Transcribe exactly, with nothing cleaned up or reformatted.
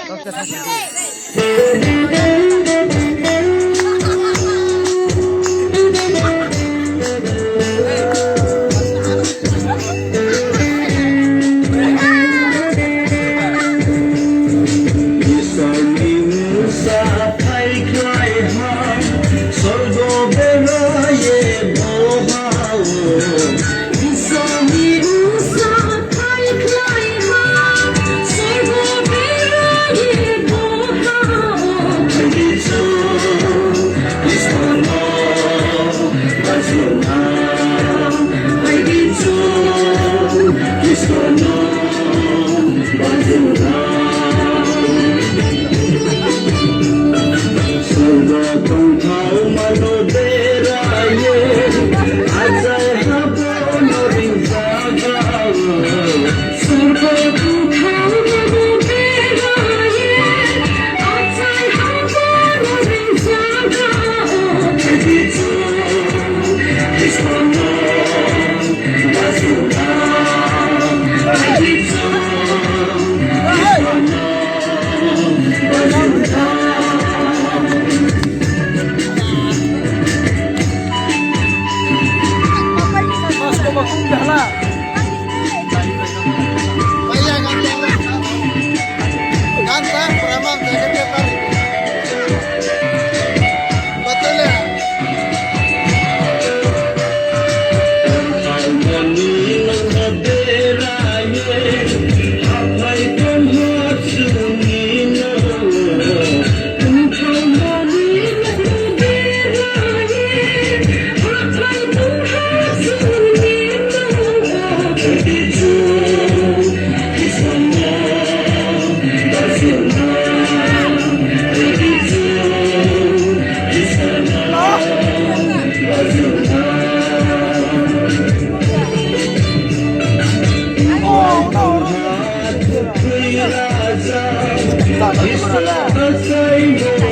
Isor ni mungsa phaikhlai ha, sorgo bera ye boha o. Isor ni mungsa phaikhlai ha, sorgo bera ye boha o. Phai di chung Isor no bajuna, phai di chung Isor no bajuna. Sorgo tongthaoma no bera ye, achai habo no ringjaga o. Sorgo tongthaoma no bera ye, achai habo no ringjaga o. Phai di chung Isor no bajuna, phai di chung Isor no bajuna.